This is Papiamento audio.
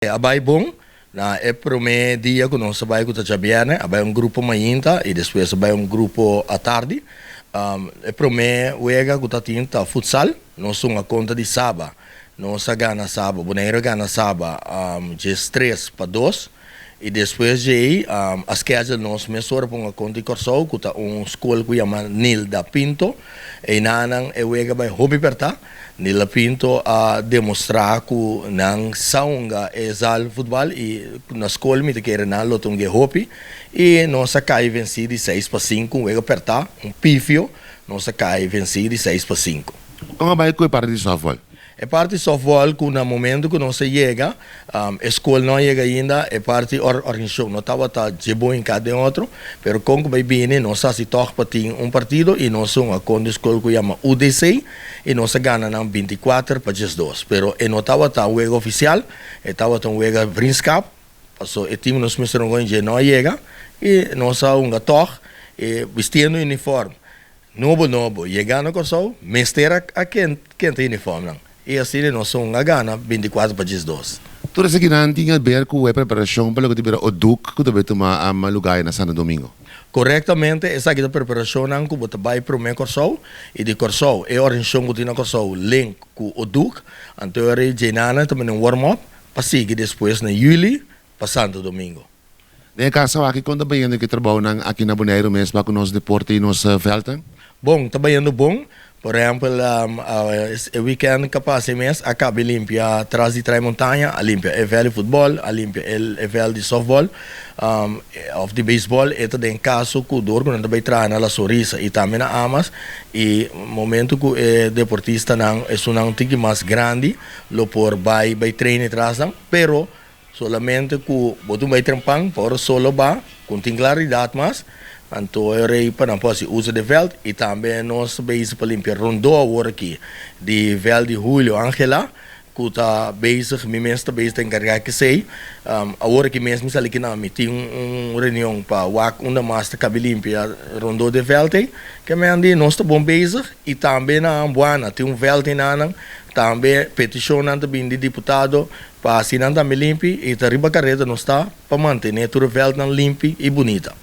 A bai bon. Na e promé dia ku nos a bai ku ta djabièrnè, a bai un grupo mainta i despues a bai un grupo atardi. E promé wega ku ta tin ta futsal. Nos hunga kontra di Saba. Nos a gana Saba, Boneiru a gana Saba 13-2. I despues djei a schedule nos mesora pa hunga kontra di Kòrsou ku ta un skol ku yama Nilda Pinto. Einanan e wega bai hopi pèrtá. Nilda Pinto a demostrá ku nan sa hunga e zal futbal i na skol mi ta kere nan lo ta hung'é hopi i nos a kai vensí di 6-5, un wega pèrtá, un pifio, nos a kai vensí di 6-5. Kon a bai ku e parti di sòftbòl? E parti sòftbòl ku na momentu ku nos a yega, e skol no a yega ainda, e parti organisashon no tabata dje bon hinká den otro, pero kon ku bai bini nos a hasi tòg pa tin un partido i nos a hunga kontra e skol ku yama UDC i nos a gana nan 24-12. Pero e no tabata un wega ofisial, e tabata un wega vriendskap, paso e tim nos mester hunga dje no a yega i nos a hunga tòg bistiendo uniform. Nobo nobo, yega na Kòrsou, mester a kenta uniformnan i asina nos un a gana 24-12. Tur esakinan tin haber ku e preparashon pa loke ta bira Oduk ku ta bai tuma lugá na Santo Domingo. Korektamente, esaki ta preparashonnan ku bo ta bai promé Kòrsou i di Kòrsou e organisashon ku tin na Kòrsou link ku Oduk, anto e rei djenana ta manda un warm up pa sigui despues na yüli pa Santo Domingo. Den e kaso aki kon ta bayendo ku e trabounan aki na Boneiru mes pa ku nos deporte i nos vèltnan? Bon, ta bayendo bon. Por ehèmpel, e wikènt ku a pasa e mes a kaba di limpia tras di Trai Montaña, a limpia e vèlt di futbòl, a limpia e vèlt di sòftbòl òf di beisbòl. E ta den kaso ku dor ku nan ta bai traha na La Sonrisa i tambe na Amas i momentu ku e deportistanan, esunnan un tiki mas grandi, lo por bai bai train e trasnan, pero solamente ku bo tin bai trempan pa ora solo ba ku no tin klaridat mas, anto e rei pa nan por hasi uso di vèlt i tambe nos ta bezig pa limpia rondó awor aki di vèlt di Julio Angela ku ta bezig, mi mes ta bezig ta enkargá kesei. Awor aki mes mi sali kinan mi tin un reunion pa wak unda mas ta kabi limpia rondó di e vèlt ei. Ke men di nos ta bon bezig i tambe na Ambuana tin un vèlt einanan tambe petishonnan ta bini di diputado Pa hasi nan tambe limpi i ta riba kareda nos ta pa mantené tur e vèltnan limpi i bunita.